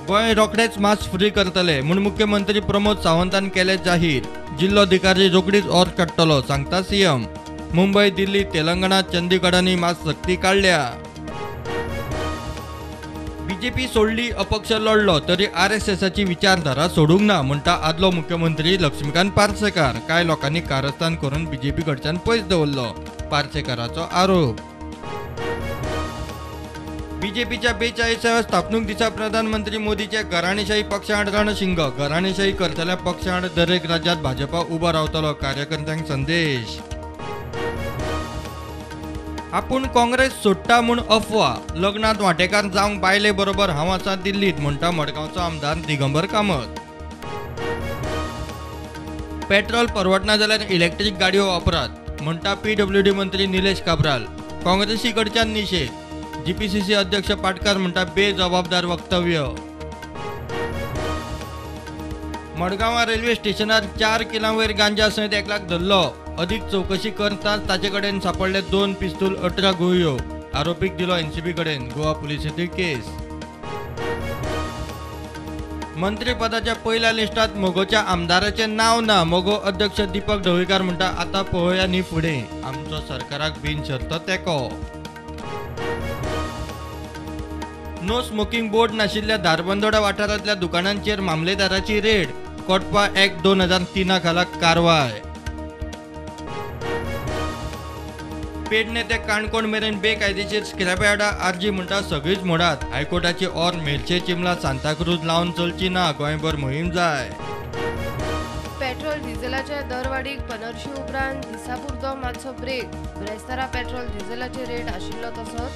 गोंय रोखडेच mask free करतले म्हूण मुख्यमंत्री प्रमोद सावंतान केले जाहीर. जिल्लोधिकारी रोखडीच ऑर काडटलो सांगता सीएम. मुंबय, दिल्ली, तेलंगणा, चंदीगडांनी मास्क सक्ती काडल्या. बीजेपी सोडली, अपक्ष लढलो तरी आरएसएसाची विचारधारा सोडूंक ना म्हणटा आदलो मुख्यमंत्री लक्ष्मीकांत पार्सेकार. कांय लोकांनी कारस्थान करून बीजेपी कडच्यान पयस दवरलो, पार्सेकाराचो आरोप. बीजेपीच्या 42व्या स्थापणूक दिसा प्रधानमंत्री मोदीचे घराणेशाही पक्षाआड रणशिंग. घराणेशाही करतल्या पक्षाआड दरेक राज्यात भाजपा उबो रावतलो, कार्यकर्त्यांक संदेश. आपूण काँग्रेस सोडटा म्हूण अफवा, लग्नांत वांटेकार जावंक बायले बरोबर हांव आसा दिल्लीत म्हणटा मडगांवचो आमदार दिगंबर कामत. पेट्रोल परवडना जाल्यार इलेक्ट्रीक गाडयो वापरात म्हणटा पीडब्ल्यूडी मंत्री निलेश काब्राल. काँग्रेसी कडच्यान निशेध. जीपीसीसी अध्यक्ष पाटकार म्हणटा बेजबाबदार वक्तव्य. मडगांवा रेल्वे स्टेशनार 4 किलां वयर गांजा सयत एकल्याक धरलो. अदीक चवकशी करताच ताचे कडेन सापडले 2 पिस्तूल, 18 गुळयो. आरोपीक दिलो एनसीबी कडेन. गोवा पुलिसेंतूय केस. मंत्रीपदाच्या पयल्या लिस्टांत मगोच्या आमदाराचें नांव ना. मगो अध्यक्ष दीपक ढवळीकार म्हणटा आतां पळोवया न्ही फुडें, आमचो सरकाराक बिनशर्त तेंको. नो स्मोकिंग बोर्ड नाशिल्ल्या धारबंदोडा वाठारांतल्या दुकानांचेर मामलेदाराची रेड. कोटपा एक्ट 2003 खाला कारवाय. पेडणे ते काणकोण मेरेन बेकायदेशीर स्क्रॅप यार्डा आरजी म्हणटा सगळीच मोडात. हायकोर्टाची ऑर मेरशे, चिमला, सांताक्रूज लावन चलची ना, गोंयभर मोहीम जाय. पेट्रोल डिझेलाच्या दरवाडीक 15 उपरांत दिसापुरतो मातसो ब्रेक. ब्रेस्तारा पेट्रोल डिझेलाचे रेट आशिल्लो तसोच.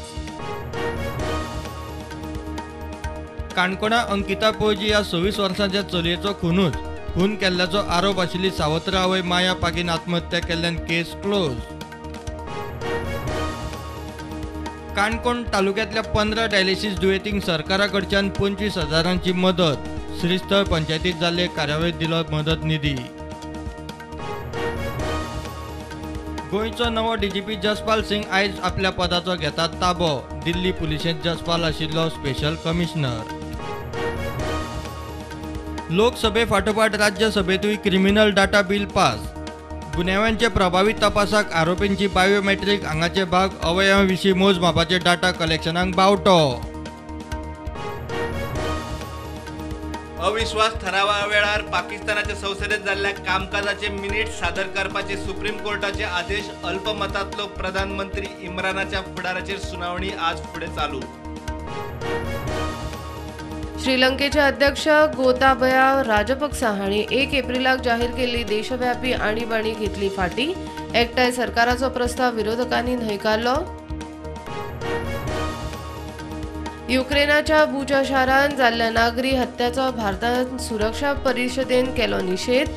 काणकोणा अंकिता पोळजी ह्या 26 वर्सांच्या चलयेचो खुनूच. खून केल्ल्याचो आरोप आशिल्ली सावत्र आवय माया पागीन आत्महत्या केल्ल्यान केस क्लोज. काणकोण तालुक्यांतल्या 15 डायलिसीस दुयेंतींक सरकारा कडच्यान 25,000 मदत. श्रीस्थळ पंचायतीत जाल्ले कार्यावळीत दिलो मदत निधी. गोंयचो नवो डीजीपी जसपाल सिंग आयज आपल्या पदाचो घेता ताबो. दिल्ली पुलिशेंत जसपाल आशिल्लो स्पेशल कमिशनर. लोकसभे फाटोफाट राज्यसभेंतूय क्रिमिनल डाटा बिल पास. गुन्यांवांचे प्रभावी तपासाक आरोपींची बायोमेट्रीक आंगाचे भाग अवयवां विशीं मोजमापाचे डाटा कलेक्शनाक बावटो. अविश्वास ठरावा वेळार पाकिस्तानाच्या संसदेत जाल्ल्या कामकाजाचे मिनिट सादर करपाचे सुप्रीम कोर्टाचे आदेश. अल्पमतांतलो प्रधानमंत्री इम्रानाच्या फुडाराचेर सुनावणी आज फुडें चालू. श्रीलंकेचे अध्यक्ष गोताबया राजपक्सा हांणी 1 एप्रिलाक जाहीर केल्ली देशव्यापी आणीबाणी घेतली फाटी. एकठांय सरकाराचो प्रस्ताव विरोधकांनी न्हयकारलो. युक्रेनाच्या बुचा शारांत जाल्ल्या नागरी हत्याचो भारतान सुरक्षा परिशदेन केलो निशेध.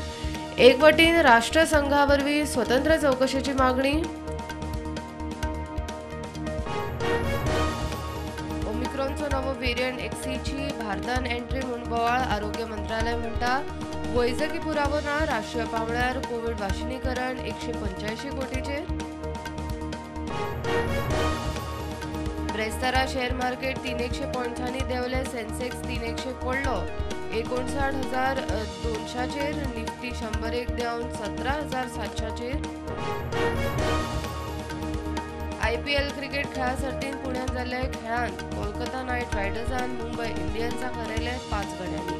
एकवटीन राष्ट्रसंघा वरवीं स्वतंत्र चवकशेची मागणी. ओमिक्रॉनचो नवो वेरियंट एक्सीची भारतान एंट्री म्हूण बोवाळ. आरोग्य मंत्रालय म्हणटा वैजकी पुरावो ना. राष्ट्रीय पांवड्यार कोविड वाशिनीकरण 185 कोटीचेर. ब्रेस्तारा शेअर मार्केट 300 पॉयंट्सांनी देंवले. सेन्सेक्स 300 पडलो 59,200चेर. निफ्टी 101 देंवन 17,700चेर. आयपीएल क्रिकेट खेळा सर्तींत पुण्यांत जाल्ल्या खेळांत कोलकाता नायट रायडर्सान मुंबय इंडियन्साक हरयले 5 गड्यांनी.